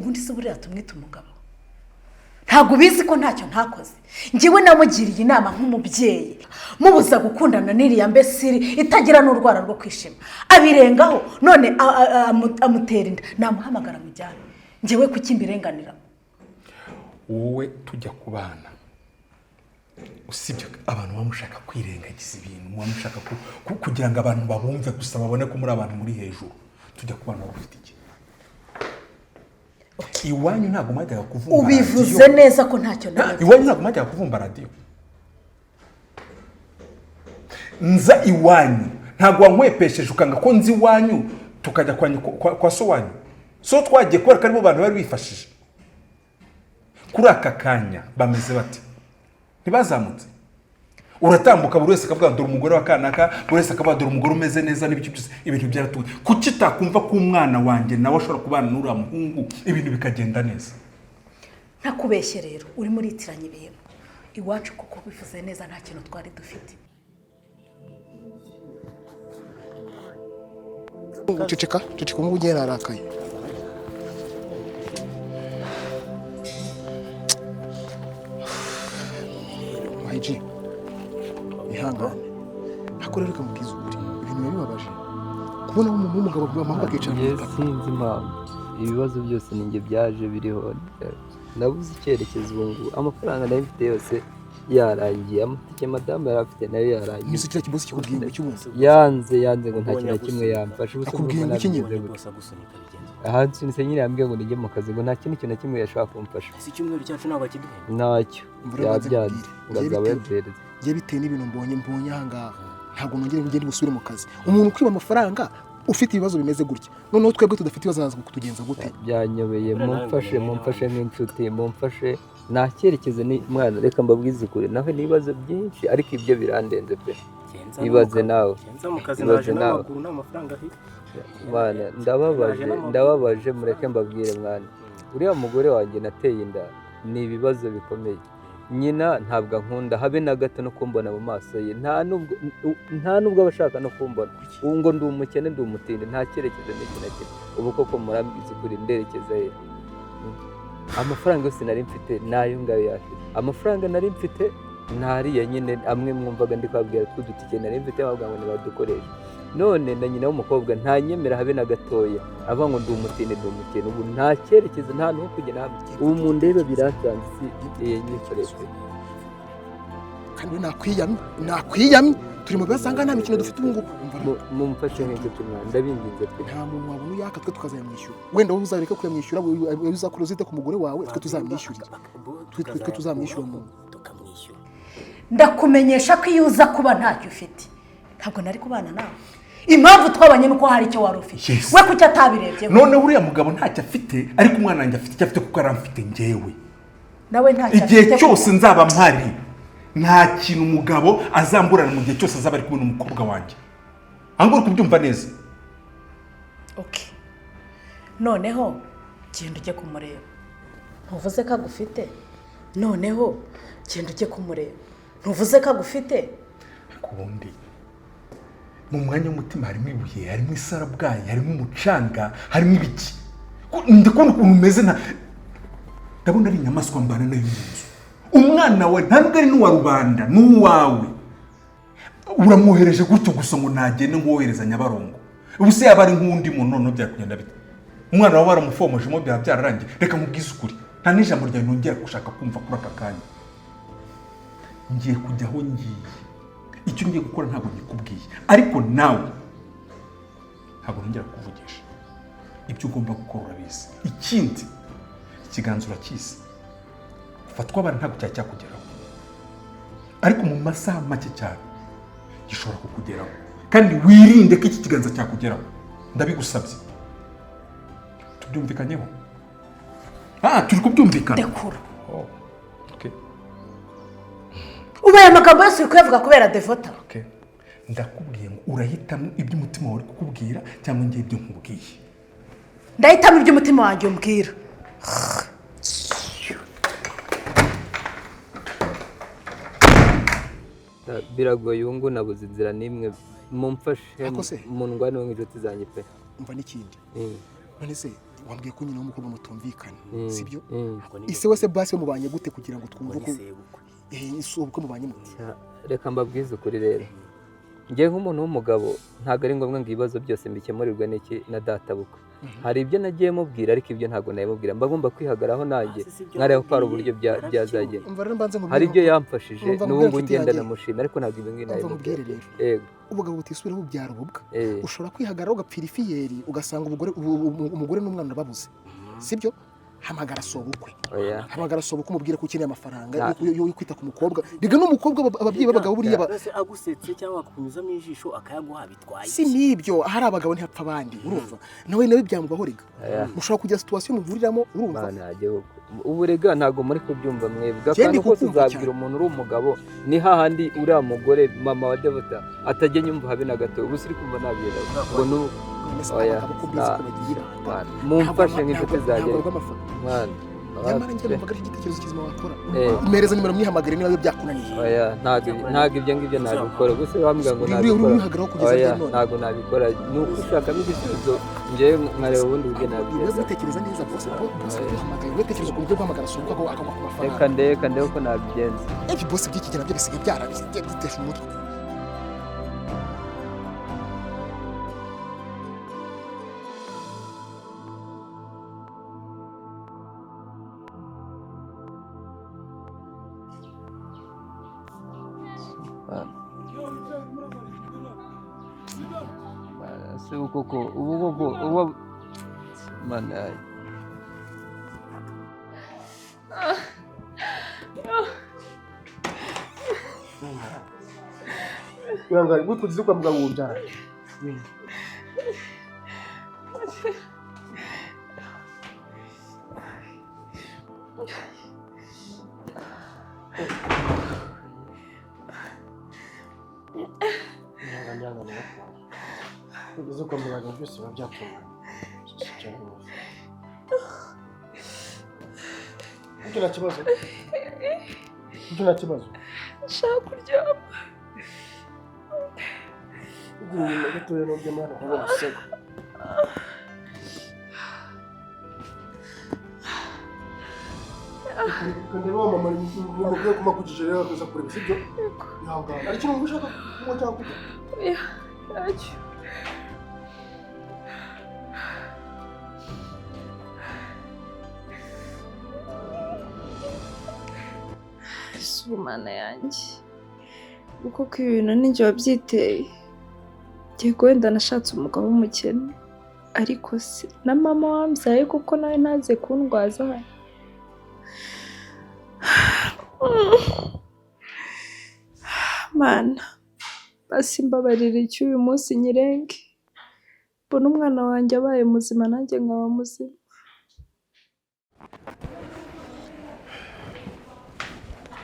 Ubundi se buriya tumwite umugabo? Ntabwo ubizi ko ntacyo ntakoze? Njyewe namugiriye inama nk'umubyeyi, mubuza gukundana n'iriya mbesiri itagira n'urwara rwo kwishima, abirengaho, none amutera inda. Namuhamagara mujyane. Njyewe kuki mbirenganira? Wowe tujya kubana, usibye abantu baba mushaka kwirengagiza ibintu, muba mushaka kugira ngo abantu babumve gusa, babone ko muri abantu muri hejuru. Tujya kubana wari ufite iki? Iwanyu ntabwo mwajyaga kuvumba Ubivuze radiyo? neza ko ntacyo nawe. Iwanyu ntabwo mwajyaga kuvumba radiyo? Nza iwanyu, ntabwo wankwepesheje ukanga ko nzi iwanyu, tukajya kwa so wanyu? So twagiye kubera ko aribo bantu bari bifashije. Kuri aka kanya bameze bate? Ntibazamutse? Uratambuka, buri wese akavuga: "Dore umugore wa kanaka." Buri wese akavuga: "Dore umugore umeze neza," n'ibiki byose. Ibintu byaratuwe. Kuki utakumva ko umwana wanjye nawe ashobora kubana n'uriya muhungu, ibintu bikagenda neza? Ntakubeshye rero, urimo uritiranya ibintu. Iwacu kuko bivuze neza, nta kintu twari dufite. Ceceka, ceceka, ubu ngubu narakaye. Mayiji, ihangane. Ariko rero reka mubwize ukuri, ibintu biba bibabaje kubona umuntu w'umugabo bamara bakicara mu Njye itaka. Sinzi impamvu ibibazo byose ninjye byaje biriho. Nabuze icyerekezo. Ubu ngubu amafaranga nari mfite yose yarangiye, amatike madamu yari afite nayo yarangiye. Nise kiriya kibosi kikubwiye ngo cy'ubundi? Yanze, yanze ngo nta kintu na kimwe yamfasha. Ubu se Akubwiye murumva ngo iki nyine? nabigenza gute? Bose agusunika bigenze. Aha nsunitse nyine, yambwiye ngo nijye mu kazi, ngo nta kindi kintu na kimwe yashobora kumfasha. Ese icyumweru cyacu ntabwo akiduhemba? Ntacyo. Imvura ibanze. Yabyanze. Nkubwire. Ngo Njye azaba yaduhereza. Njye bitewe n'ibintu mbonye aha ngaha, ntabwo nongera ngende busubire mu kazi. Umuntu ukwiba amafaranga ufite ibibazo bimeze gutya, noneho twebwe tudafite ibibazo araza kutugenza gute? Byanyobeye. Buriya nawe Mumfashe. ngo Mumfashe nk'inshuti, mumfashe, nta cyerekezo. Ni mwana, reka mbabwize ukuri, nawe n'ibibazo byinshi, ariko ibyo birandenze pe. Ibaze nawe. Nza mu kazi Ibaze naje nawe. n'amaguru, nta mafaranga afite. Mwana, ndababaje. Naje n'amaguru. Ndababaje. Mureke mbabwire mwana, uriya mugore wanjye nateye inda ni ibibazo bikomeye. Nyina ntabwo ankunda habe na gato, no kumbona mu maso ye nta nubwo aba ashaka no kumbona. Ubu ngo ndi umukene, ndi umutindi, nta cyerekezo n'iki na kimwe. Ubu koko murambwiza ukuri, nderekeza he? Amafaranga yose nari mfite n'ayo ngayo yashize. Amafaranga nari mfite ntariya nyine amwe mwumvaga ndi kubabwira, tw'udutike nari mfite, bavuga ngo ntibadukoreshe. None na nyina w'umukobwa ntanyemera habe na gatoya, avuga ngo ndi umutindi, ndi umukene. Ubu nta cyerekezo, nta n'aho kujya na hamwe. Ubu mu ndebe biransanze si nyikoreye. Kandi we nakwiyamye, nakwiyamye. Turi mu bibazo aha, nta mikino dufite ubu ngubu. Umva rero, Mumfashe nk'inshuti mwana, ndabinginze pe. Nta muntu wabona uyaka, twe tukazayamwishyura. Wenda wowe uzareka kuyamwishyura, wowe uzakora uzite ku mugore wawe, twe tuzamwishyurira. Twe tuzamwishyura umuntu. Tukamwishyura. Ndakumenyesha ko iyo uza kuba ntacyo ufite, ntabwo nari kubana nawe. Impamvu twabanye nuko hari icyo wari ufite. Yes. We kuki atabirebye? Noneho uriya mugabo ntacyo afite, ariko umwana wanjye afite icyo afite kuko aramfite njyewe. Nawe ntacyo Igihe afite. cyose nzaba mpari, nta kintu umugabo azamburana mu gihe cyose azaba ari kumwe n'umukobwa wanjye. Aho ngaho uri kubyumva neza? Okay, noneho genda ujye kumureba. Ntuvuze ko agufite? Noneho genda ujye kumureba. Ntuvuze ko agufite? Ariko ubundi mu mwanya w'umutima harimo ibuye, harimo isarabwayi, harimo umucanga, harimo ibiki? Ndi kubona ukuntu umeze, nta ndabona ari inyamaswa mbana nayo mu nzu. Umwana wawe nta nubwo ari n'uwa rubanda, ni uwawe. Uramwohereje gutyo gusa ngo nagende, nk'uwohereza Nyabarongo. Ubu se yaba ari nk'undi muntu, noneho byakugenda bite? Umwana wawe waramufomojemo, byaba byararangiye. Reka nkubwize ukuri, nta n'ijambo ryawe nongera gushaka kumva kuri aka kanya. Ngiye kujya aho ngiye, icyo ngiye gukora ntabwo ngikubwiye, ariko nawe ntabwo nongera kukuvugisha. Ibyo ugomba gukora urabizi. Ikindi, ikiganza urakizi, fatwa abana ntabwo cyari cyakugeraho, ariko mu masaha make cyane gishobora kukugeraho. Kandi wirinde ko iki kiganza cyakugeraho, ndabigusabye. Tubyumvikanyeho? Ah, turi kubyumvikana? Ndekura. Oh, okay. Ubaye amagambo yose uri kuyavuga kubera Devota? Okay. Ndakubwiye ngo urahitamo ibyo umutima wawe uri kukubwira cyangwa ngiye ibyo nkubwiye. Ndahitamo ibyo umutima wanjye umbwira. Biragoye ubu ngubu, nabuze inzira n'imwe. Mumfashe. Ako se? Mundwaneho nk'inshuti zanjye pe. Umva n'ikindi. None se Wambwiye ko nyina w'umukobwa mutumvikana, sibyo? Mm. Ise wese basi mubanye gute kugira ngo twumve Ngo uko ni sebukwe. Ise ubukwe mubanye mute? Reka mbabwize ukuri rero, njye nk'umuntu w'umugabo ntabwo ari ngombwa ngo ibibazo byose mbikemurirwe n'iki na databukwe. Hari ibyo nagiye mubwira, ariko ibyo ntabwo nabimubwira, mba ngomba kwihagararaho nanjye Ah, si ibyo nkareba ko hari wamubwiye, uburyo byazagenda. Umva rero mbanze nkubwire. Hari ibyo yamfashije, Umva n'ubu nkubwire ngubu nshuti ngenda yanjye. namushima, ariko ntabwo ibi ngibi Umva nabimubwira. nkubwire rero. Yego. Ubugabo butisubiraho bubyara ububwa. Ushobora kwihagararaho ugapfira ifiyeri, ugasanga umugore n'umwana babuze, sibyo? Hamagara sobukwe. Oya. Hamagara sobukwe umubwire ko ukeneye amafaranga yo kwita ku mukobwa. Rega n'umukobwa, ababyeyi b'abagabo buriya Mbese agusetse cyangwa akakunyuzamo ijisho akayaguha bitwaye si n'ibyo, ahari abagabo ntihapfa abandi, urumva? Nawe byamubaho rega. Oya. Mushobora kugira situation muhuriramo, urumva? Mana gihugu, ubu rega ntabwo muri kubyumva mwebwe. Njye ndi Akantu kose kukumva uzabwira cyane. umuntu uri umugabo ni hahandi uriya mugore mama wa Devota atajya nyumva habe na gato. Ubu siri kumva nabiyera ngo nu Mbese Oya, abagabo ko mbizi ko bagira ibanga. Mwana, mumfashe nk'inshuti zanjye. Ntabwo rw'amafaranga. Mwana. Nyamara njye numvaga ari igitekerezo kizima wakora. Eh. Mpereza nimero mwihamagare niba byakunaniye. Oya, ntabwo ibyo ngibyo nabikora. Gusa wambwira ngo Uri nabikora. urihagararaho kugeza Oya, ryari none? ntabwo nabikora. Ni ugushakamo igisubizo, njyewe nkareba ubundi buryo Uri nabigenza. gutekereza neza, bose bose baduhamagaye, uratekereza ukuntu ugiye guhamagara sobukwe akaguha ku Reka mafaranga? ndebe, reka ndebe uko nabigenza. Ibyo bose by'iki gihe nabyo bisigaye byarabitesha umutwe. Mana, se ubu koko, ubu koko, ubu mana yanjye. Ihangane, gutwize kwa muganga ubyara. Ihangane, ihangane. Ugeze kwa muganga byose biba byatunganye. Ibyo nta kibazo. Ibyo nta kibazo. Nshaka kuryama. Ugiye inyuma gatoya n'uryama hano hari umusego. Ndeba wa mama umubwiye kuma kujije rero akaza kureba, sibyo? Ihangane. Hari ikintu ushaka kunywa cyangwa kurya? Oya, ntacyo. Ese ubu Mana yanjye, kuko ko ibintu ninjye wabyiteye. Yego wenda nashatse umugabo w'umukene, ariko se na mama wambyaye kuko nawe ntaze kundwaza hano. Mana, basi mbabarira icyo uyu munsi nyirenge, mbona umwana wanjye abaye muzima nanjye nkaba muzima.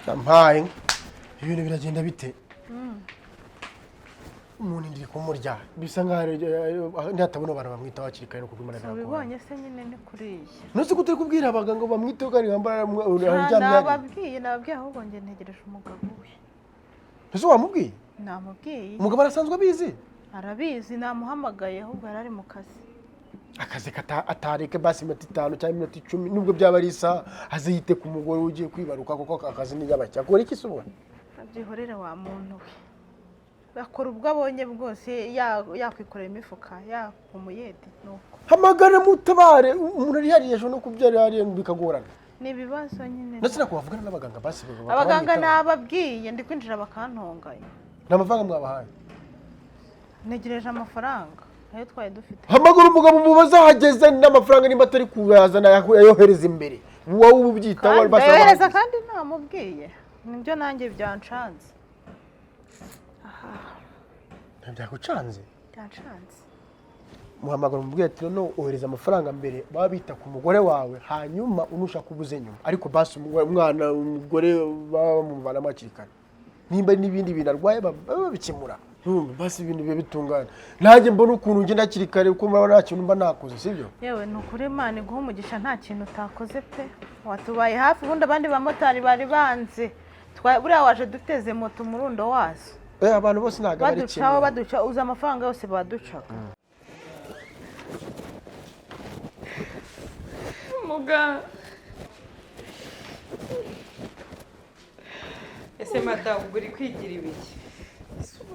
Yampaye. Ibintu biragenda bite? Umuntu ndiri kumurya bisa nkaho ntatabona abantu bamwitaho hakiri kare no kugumana ntabwo. Ubibonye se nyine ni kuriya. Ntuzi ko utari kubwira abaganga ngo bamwiteho kandi yambara aryamye hariya? Nababwiye, ahubwo njye ntegereje umugabo we. Ese wamubwiye? Namubwiye. Umugabo arasanzwe abizi? Arabizi, namuhamagaye ahubwo yari ari mu kazi. Akazi atareke basi iminota 5 cyangwa iminota 10, nubwo byaba ari isaha, aze yite ku mugore ugiye kwibaruka, kuko akazi ni yabacya. Akora iki se ubona? Abyihorere wa muntu we. Akora ubwo abonye bwose, yakwikorera imifuka, yakumuyede nuko. Hamagara mutabare, umuntu ari hariya ejo no kubyara hariya bikagorana. Ni ibibazo nyine. Ndetse nako bavugana n'abaganga basi bakaba Abaganga bamwitaho. nababwiye, ndi kwinjira bakantonganya. Nta mafaranga mwabahaye? Ntegereje amafaranga ayo twari dufite. Hamagara umugabo mubaze ahageze n'amafaranga, nimba atari kuyazana yayohereza imbere. Wowe uba ubyitaho Kandi basi ndayohereza abahagize. kandi namubwiye. Nibyo nanjye byancanze. Byagucanze? Byancanze. Muhamagara umubwire ati no ohereza amafaranga mbere baba bita ku mugore wawe, hanyuma unushaka ubuze nyuma, ariko basi umwana umugore baba bamuvanamo hakiri kare, nimba ari n'ibindi bintu arwaye babikemura. Urumva, basi ibintu bibe bitungana, nanjye mbona ukuntu ngenda hakiri kare, kuko murabona nta kintu mba nakoze, sibyo? Yewe, ni ukuri Imana iguha umugisha, nta kintu utakoze pe, watubaye hafi. Ubundi abandi bamotari bari banze, buriya waje duteze moto umurundo wazo. Abantu bose ntabwo ari Baducaho kimwe. baduca, uzi amafaranga yose baducaga. Muga. Ese madamu, uri kwigira ibiki?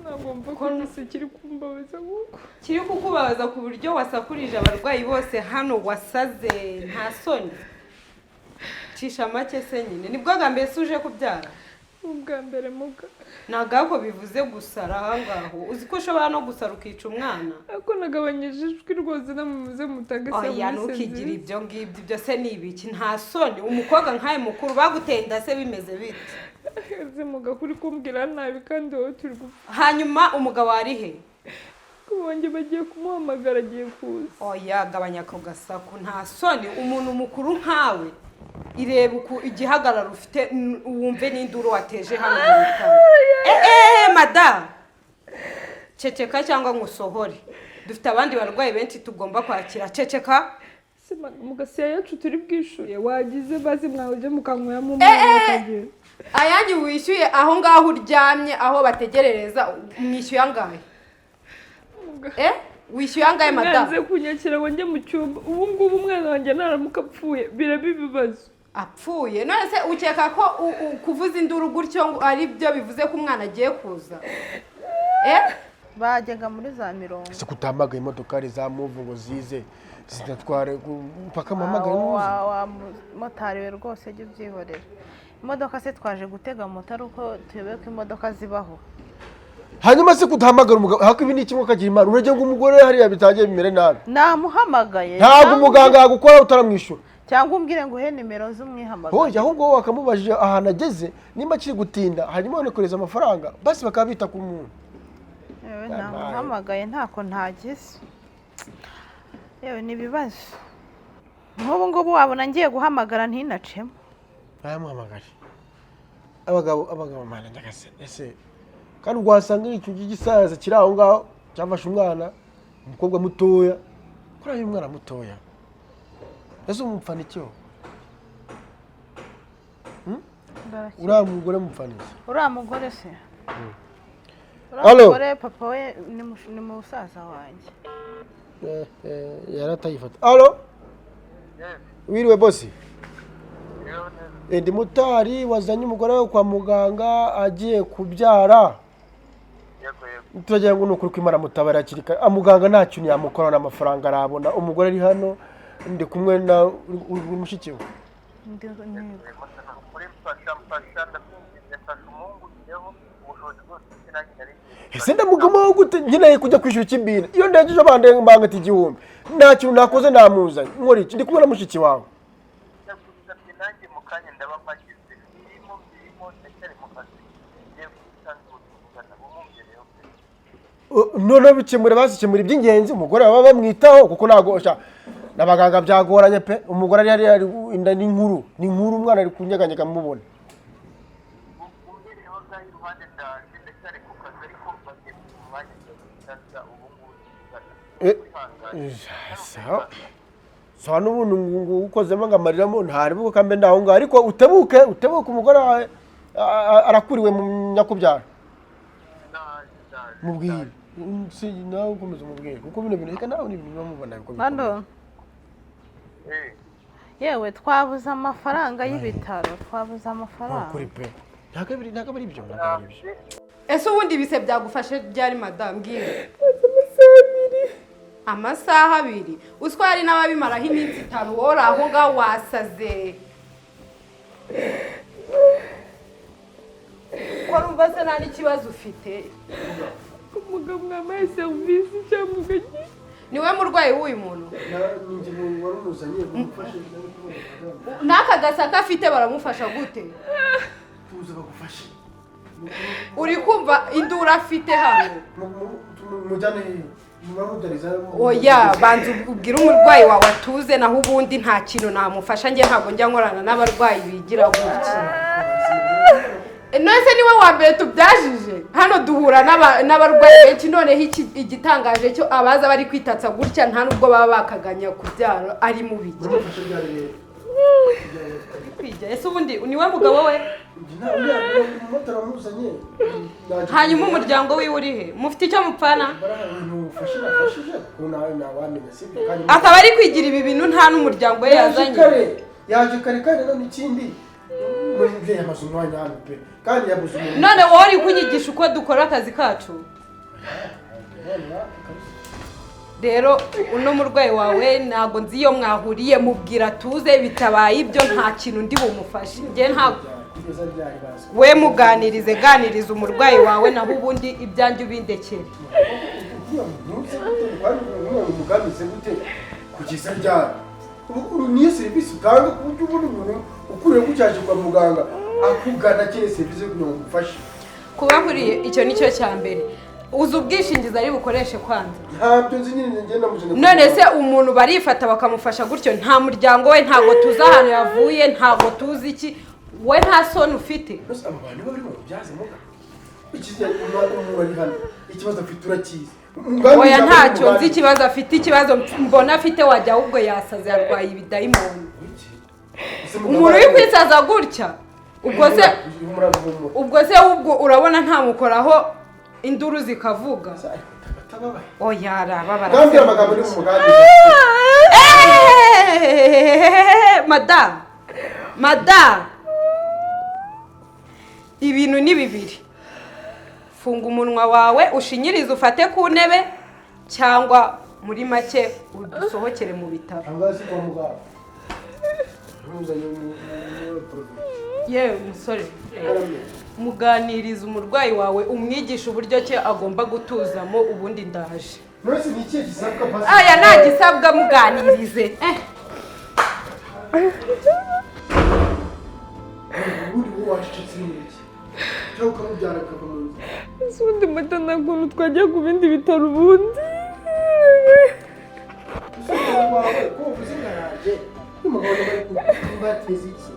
Ntabwo mva ko igise kiri kumbabaza kuko. Kiri kukubabaza ku buryo wasakurije abarwayi bose hano, wasaze, nta soni? Cisha make se nyine, nibwo bwa mbere se uje kubyara? Ubwa mbere, muga. Ntabwo ako bivuze gusara aho ngaho. Uzi ko ushobora no gusara ukica umwana? Ariko nagabanyije ijwi rwose, namuze mutange Oya, serivisi ntukigire nziza. Ibyo ngibyo ibyo se ni ibiki? Nta soni, umukobwa nkawe mukuru baguteye inda se bimeze bite? Ese muga, kuri kumbwira nabi kandi wowe turi gupfa? Hanyuma umugabo ari he? Wanjye bagiye kumuhamagara, agiye kuza. Oya, gabanya ako gasaku, nta soni, umuntu mukuru nkawe, ireba uku igihagararo ufite, wumve n'induru wateje hano mu bitaro. Eee madamu, ceceka cyangwa ngusohore. Dufite abandi barwayi benshi tugomba kwakira, ceceka. Ese mugasiya yacu turi bwishure wagize bazi mwawe mukanyweyamo umwana akagenda? Ayanyu wishyuye aho ngaho uryamye, aho bategerereza, mwishyuye angahe? Eh, wishyuye angahe, madamu? Mwanze kunyakira ngo njye mu cyumba. Ubu ngubu umwana wanjye naramuka apfuye biraba ibibazo. Apfuye? None se ukeka ko kuvuza induru gutyo ngo ari byo bivuze ko umwana agiye kuza, eh? Bajyaga muri za mirongo. Ese kutahamagaye imodokari za Move ngo zize zidatware mpaka mpamagaye Wa n'uzi? wa motari we rwose, jya ubyihorera. Imodoka se twaje gutega moto ari uko tuyobewe ko imodoka zibaho? Hanyuma se kudahamagara umugabo hako, ibi ni kimwe ukagira imana, uragira ngo umugore hariya bitangiye bimere nabi. Namuhamagaye. Ntabwo cyangwa umuganga yagukora utaramwishyura. Cyangwa umbwire ngo uhe nimero z'umwihamagara. Hoya, ahubwo wowe wakamubajije ahantu ageze nimba akiri gutinda, hanyuma banakohereza amafaranga basi bakaba bita ku muntu. Yewe, namuhamagaye, ntako ntagize. Yewe, ni ibibazo nk'ubu ngubu wabona ngiye guhamagara ntinacemo. Bayamuhamagaye. Abagabo, abagabo, mana nyagasani! Ese kandi ubwo wasanga icyo gisaza kiri aho ngaho cyafashe umwana umukobwa mutoya, kuri uyu mwana mutoya, ese umupfana icyo? Uriya mugore mupfana iki? Uriya mugore se? Uriya Allo? mugore papa we ni musaza wanjye. Yaratayifata. Allo, wiriwe bosi? Ndi motari wazanye umugore we kwa muganga agiye kubyara. Turagira ngo ni ukuri kw'Imana mutabara hakiri kare. Muganga nta kintu yamukora n'amafaranga arabona. Umugore ari hano, ndi kumwe na uri mushiki we. Ndi Kuri mfasha, mfasha, ndakwinginze, mfasha umuhungu ugireho ubushobozi bwose mfite, nanjye nari ngiye. Ese ndamugumaho gute? Nkeneye kujya kwishyura ikibina, iyo ndengeje bangata 1000. Nta kintu nakoze, namuzanye, nkora iki? Ndi kumwe na mushiki wawe. Ndagusabye, nanjye mu kanya ndaba mpagize, birimo birimo, ndacyari mu kazi, ngiye gutanga ubutungana bumumbereho pe. Noneho bikemure, basikemura iby'ingenzi, umugore baba bamwitaho, kuko ntabwo sha n'abaganga byagoranye pe. Umugore ari hariya, inda ni nkuru, ni nkuru, umwana ari kunyeganyega mubona. Umbereho ngaho iruhande, ndaje, ndacyari ku kazi, ariko bagiye mu mwanya ngiye gutanga ubu ngubu tuvugana. Sawa sawa, n'ubundi ngo ukozemo ngo amariramo ntaribuka kambe ndaho ngaho, ariko utebuke, utebuke, umugore wawe arakuriwe mu nyakubyara. Mubwire. Si nawe ukomeza umubwire, kuko bino bintu reka nawe ni ibintu biba mubona ko bikomeye. Bando, yewe, twabuze amafaranga y'ibitaro, twabuze amafaranga. Kuri pe, ntabwo ari ibyo, ntabwo ari ibyo. Ese ubundi ibise byagufashe byari, madamu? Mbwira. Amasaha 2? Uziko hari n'ababimaraho iminsi 5? Wowe uri aho ngaho wasaze. Ko numva se nta n'ikibazo ufite? Umugabo mwamaye serivisi cyangwa ugagiye? Niwe murwayi w'uyu muntu? Ninjye wari umuzanye umufashe. N'aka gasaka afite baramufasha gute? Tuza bagufashe. Uri kumva induru afite hano? Mujyane muramudariza. Oya, banza ubwire umurwayi wawe atuze, naho ubundi nta kintu namufasha. Njye ntabwo njya nkorana n'abarwayi bigira gutya. None niwe wa mbere tubyajije hano? Duhura n'abarwayi benshi. Noneho igitangaje cyo abaza bari kwitatsa gutya nta nubwo baba bakaganya kubyara ari mu biki. Uramufashe ryari rero? Kwijya ese ubundi ni we mugabo we? Umumotari wamuzanye. Hanyuma umuryango wiwe uri he? Mufite icyo mupfana? Ufashe, nafashije kuko nawe ntawamenya, sibyo? Kandi Akaba ari kwigira ibi bintu, nta n'umuryango we yaje yazanye. kare, yaje kare. Kandi none ikindi, muri mubyeyi yamaze umwanya hano pe, kandi yabuze umuntu. None wowe uri kunyigisha uko dukora akazi kacu? Rero uno murwayi wawe ntabwo nzi iyo mwahuriye. Mubwira tuze, bitabaye ibyo nta kintu ndi bumufashe njye, ntabwo. Kugeza ryari bazi? We muganirize, ganiriza umurwayi wawe, naho ubundi ibyanjye ubindekere. Ntuze gute umugambize gute? Kugeza ryari? Ubu niyo serivisi utanga, ku buryo ubona umuntu ukuriye gucyaje kwa muganga akugana akeneye serivisi yo kugira ngo umufashe? Kuba nkuriye, icyo ni cyo cya mbere. Uzi ubwishingizi ari bukoreshe kwanza? Ntabyo nzi nyine, ngenda muzana. None se umuntu barifata bakamufasha gutyo, nta muryango we, ntabwo tuzi ahantu yavuye, ntabwo tuzi iki? We nta soni ufite? Aba bantu bari mu byaze muga ikizi, umuntu ari hano ikibazo afite urakizi. Oya, ntacyo nzi. Ikibazo afite, ikibazo mbona afite, wajya ahubwo yasaze, yarwaye ibidayimoni. Umuntu uri kwisaza gutya, ubwo se ubwo urabona ntamukoraho induru zikavuga? Oya, arababara. Ngambwira amagambo ni mu mugambi. Madamu, madamu, ibintu ni bibiri: funga umunwa wawe ushinyirize, ufate ku ntebe, cyangwa muri make usohokere mu bitaro. Ahangaha si kwa muganga, ntuzanye. Yewe musore, muganiriza umurwayi wawe, umwigisha uburyo ki agomba gutuzamo, ubundi ndaje. None ni ikihe gisabwa pasi? Aya, nta gisabwa, muganirize. Ubundi wowe wacecetse uri muri iki, cyangwa ukamubyara akava mu nzu? Ese ubundi mata, nta kuntu twajya ku bindi bitaro ubundi? Ese umugabo wawe ko uvuze ngo araje, n'umugabo wawe bari kubateza iki,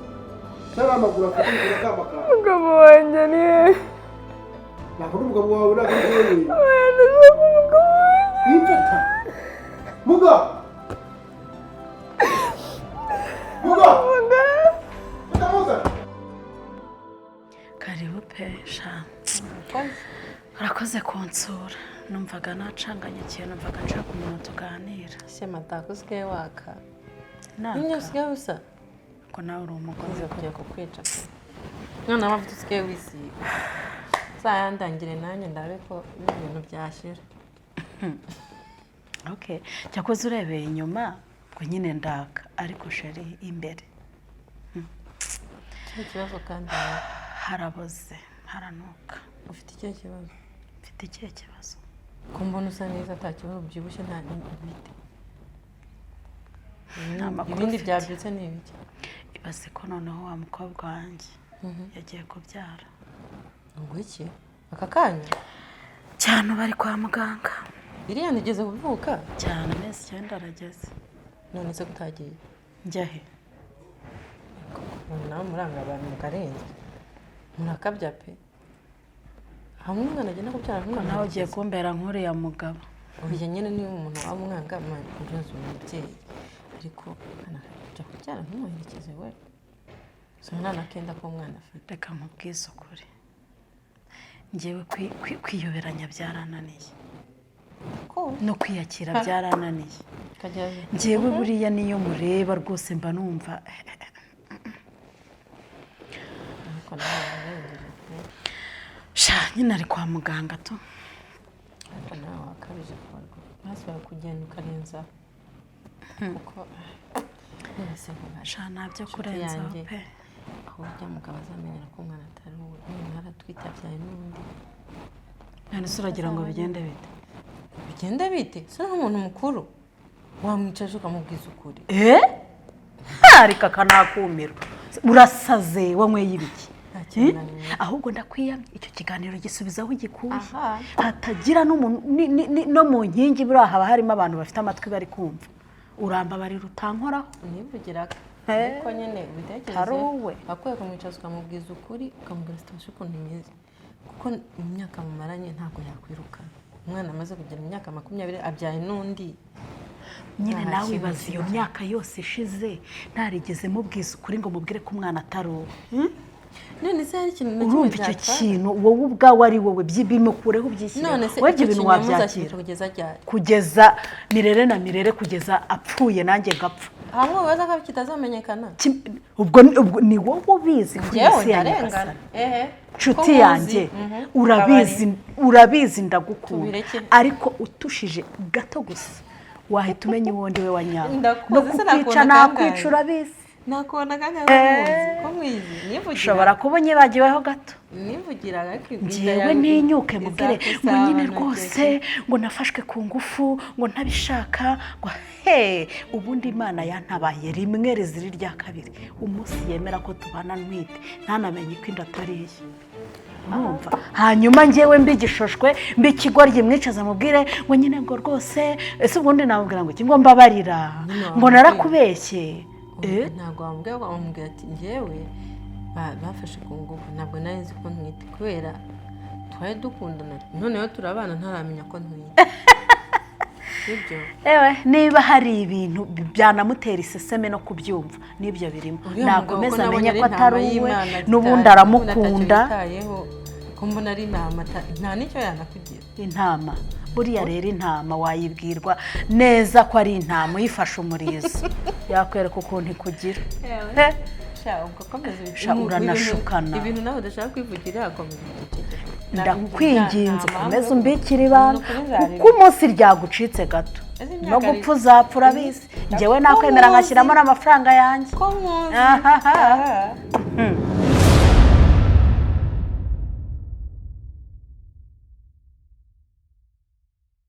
cyangwa amaguru akakubwira akamakara? Umugabo wanjye ni he? Ntabwo ari umugabo wawe, ntabwo ari wowe. Oya, ndashaka umugabo wanjye. Wimfata muga muga muga muga. Karibu pe sha, urakoze kunsura. Numvaga nacanganye ikintu, numvaga nshaka umuntu tuganira. Ese matako usigaye waka? Naka. Nyine usigaye usa. Ko nawe uri umugore. Nza kujya kukwica pe. Noneho amavuta usigaye wisiga uzayandangire nanjye ndabe ko ibi bintu byashira. Okay, cyakoze urebeye inyuma ubwo nyine ndaka, ariko chéri, imbere Ikihe kibazo kandi nawe? Haraboze, haranuka. Ufite ikihe kibazo? Mfite ikihe kibazo? Ko mbona usa neza, nta kibazo, ubyibushye, nta bite? Nta makuru Ibindi mfite. byabyutse ni ibiki? Ibaze ko noneho wa mukobwa wanjye yagiye kubyara. Ngo iki? Aka kanya? Cyane, bari kwa muganga. Iriya ntigeze kuvuka? Cyane, amezi 9 arageze. None se kutagiye? Njya he? Nawe muranga abantu mukarenza, murakabya pe. Hamwe umwana agenda kubyara Ko nawe ugiye kumbera nk'uriya mugabo. Oya nyine, niba umuntu waba umwanga urazi umubyeyi, ariko umwana akajya kubyara ntumuherekeze we? Si umwana akenda ko umwana afite. Reka nkubwize ukuri, ngewe kwiyoberanya byarananiye, no kwiyakira byarananiye. Ngewe buriya niyo mureba rwose mba numva Ariko nawe warengeje pe. Sha nyine, ari kwa muganga tu. Ariko nawe wakabije kubarwa ntasubira kugenda ukarenzaho, kuko none nkubaze. Sha, ntabyo Inshuti kurenzaho yanjye, pe. Aho urya mugabo azamenyera ko umwana atari uwe, none aratwite, abyaye n'undi. None se uragira ngo bigende bite? Bigenda bite se? Nk'umuntu mukuru wamwicaje ukamubwiza ukuri. Eh, reka kanakumiro, urasaze, wanyweye ibiki? Nta kintu nanyweye. Ahubwo ndakwiyamye, icyo kiganiro gisubiza aho gikuye, Aha. hatagira n'umuntu no mu nkingi. Buriya haba harimo abantu bafite amatwi bari kumva. Urambabarira utankoraho. Nivugiraga. Eh. Ariko nyine ubitekereze. Hari uwe. Akwiye kumwicaza ukamubwiza ukuri, ukamubwira situation ukuntu imeze, kuko mu myaka mumaranye ntabwo yakwirukana. Umwana amaze kugira imyaka 20 abyaye n'undi. Nyine Nta nawe kintu ibaze iyo kibaho. myaka yose ishize ntarigeze mubwiza ukuri ngo mubwire ko umwana atari uwe. None se hari ikintu na kimwe Urumva icyo byatwara? kintu wowe ubwawe ari wowe, bimukureho ubyishyire. None se Wowe ibyo icyo bintu kinyoma wabyakira? uzakibika kugeza ryari? Kugeza mirere na mirere, kugeza apfuye nanjye ngapfa. Hamwe wibaza ko kitazamenyekana? Ubwo ni wowe ubizi kuri iyi Njyewe si ya ndarengana. Nyagasani. Ehe. Nshuti Ko nkuzi. yanjye, urabizi, urabizi, ndagukunda. Tubireke. Ariko utushije gato gusa wahita umenya uwo ndi we wa nyawe. Ndakuzi No se kukwica nakubona nakwica, kangahe? urabizi. Nakubona kangahe? Ko muzi, ko mwizi nivugira. Ushobora kuba unyibagiweho gato. Nivugira ariko inda Ngewe yawe ntinyuke mubwire ngo izagusaba nyine ntoki. rwose ngo nafashwe ku ngufu, ngo ntabishaka, ngo he. Ubundi Imana yantabaye rimwe rizira irya kabiri, umunsi yemera ko tubana ntwite ntanamenye ko inda atari iye. Urumva, hanyuma ngewe mbigishoshwe mbikigoryi mwicaza mubwire ngo nyine ngo rwose, ese ubundi namubwira ngo iki? Ngo mbabarira, ngo narakubeshye? Oya, ntabwo wamubwira. Wamubwira ati njyewe bafashe ku ngufu, ntabwo nari nzi ko ntwite kubera twari dukundana, noneho turabana ntaramenya ko ntwite, sibyo? Ewe, niba hari ibintu byanamutera iseseme no kubyumva n'ibyo birimo. Uriya mugabo Nakomeza ko nabonye amenye ari ko atari intama uwe y'Imana, n'ubundi aramukunda. ntacyo yitayeho, ko mbona ari intama nta n'icyo yanakugira. Intama buriya rero, intama wayibwirwa neza ko ari intama, uyifashe umurizo yakwereka ukuntu ikugira. He. Sha, ubwo komeza Sha, uranashukana. Ibintu nawe udashaka kwivugira, komeza uceceke. Ndakwinginze, Nta ukomeze mpamvu. umbikire ibanga, Ni ukuri nzareba. kuko umunsi ryagucitse gato Ese imyaka no gupfa uzapfa urabizi. Njyewe nakwemera Ko muzi. ngashyiramo n'amafaranga yanjye. Ko muzi. Ahaha. Aha.